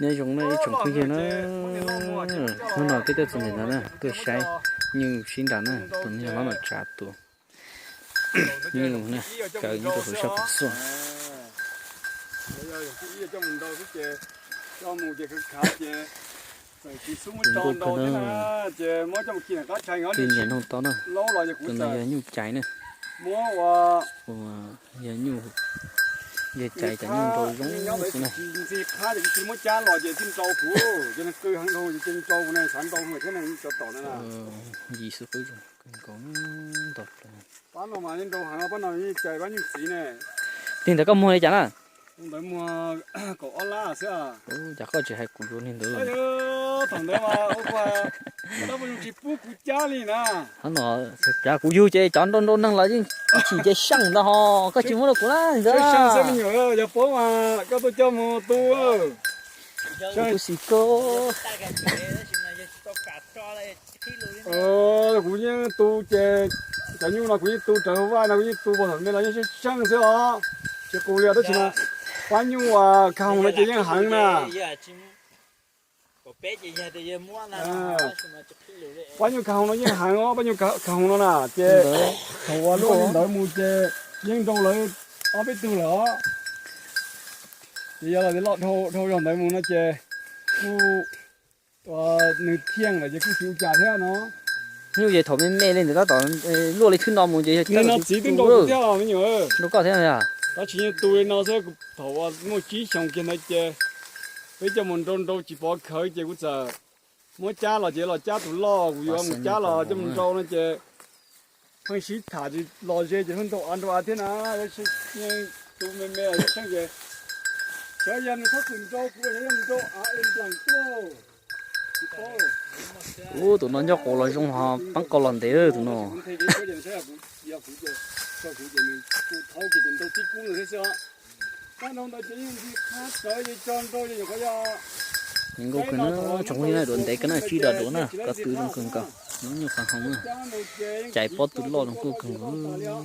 Nyob zoo na ib tsoom phooj ywg na, hnub no peb tuaj txog ntawm no na, tuaj saib nyuj sib nrad na, tus no yog hlob Nom Tsav tus nyuj na, kaw nyob rau hauv sab tom xuaj. Ces muab coj mus khi qab tshee os, twb niaj hnub to na. Tus no yog nyuj cais na, muab ua, yog nyuj, yog cais cov nyuj nrau zoo xwb na. Ntxig qab ces kuv cia li muab cab los ces thiaj nrau kuv, ces nws qw heev dhau ces cia li nrau kuv ne, xav nrau kuv thiab ne, cov tom no na. Yim xwb qwb zoo kawg nkaus ntag. Pab no mas yeej nrau heev, pab no yeej cais pab nyuj txiv ne. Tig ntawd koj muag li cas na? Ntawd muag kaum ob lab xwb. Cas koj tsis hais kuv dua li ntawd? Thaum ntawd mas ua kuv, koj dab poj zoo tsis pub kuv cab li na. Hov no, cas kuv yug ces cov nrau nrau neeg los yeej chim ces seej ntag ho, koj tsis muab rau kuv na ntawd. Seej xwb me nyuam, yog paub mas koj tuaj coj mus tu. Kuv xim koj. Kuv yeej tu ces cov nyuj no kuv yeej tu raws hauv vaj no, kuv yeej tu puag thaum me los yeej seej xwb os. Tsis qus li tab sis mas pab nyuj kag hoom no ces yeej heev na. Pab nyuj kag hoom no yeej heev os, pab nyuj kag hoom no na ces thaum uas luaj li ntawd mus ces yeej nrau lawv ob peb tug lawm os. Ces yog los loj dhau zog ntawd mus no ces kuj, nws thiaj lawm ces kuj tsis ua cas thiab no. Nyuj ces thaum me me li ntawd tab tom luaj li thwb no mus ces yog no txiv twb nrau kuv thiab me nyuam, nrau koj thiab. Tab sis yeej tu li no xwb, thaum uas muaj tsib xyoos kiag ntawd ces peb coj mus nrau nrau tsis pov khawv ces kuv txawm muab cab los ces los cab tus loj, kuv yuav mus cab los coj mus nrau no ces pheej sib tham tsis los ze ces pheej nrau av nrau av thiab na. Yeej tu me me los yeej tseeb ces xyov yog nws txhob txwm nrau kuv los xyov yog nws nrau av es nplees tuaj. Ub, tus no nyob quas los zoo ho peeb qau los ntev tus no. Nkaus kawg na, tsoom phooj ywg na, duav ntev kawg na, tsib daim duav na, koj tw zoo kawg nkaus, nyuj qag hoom na, cais pob tw loj zoo nkauj kawg nkaus.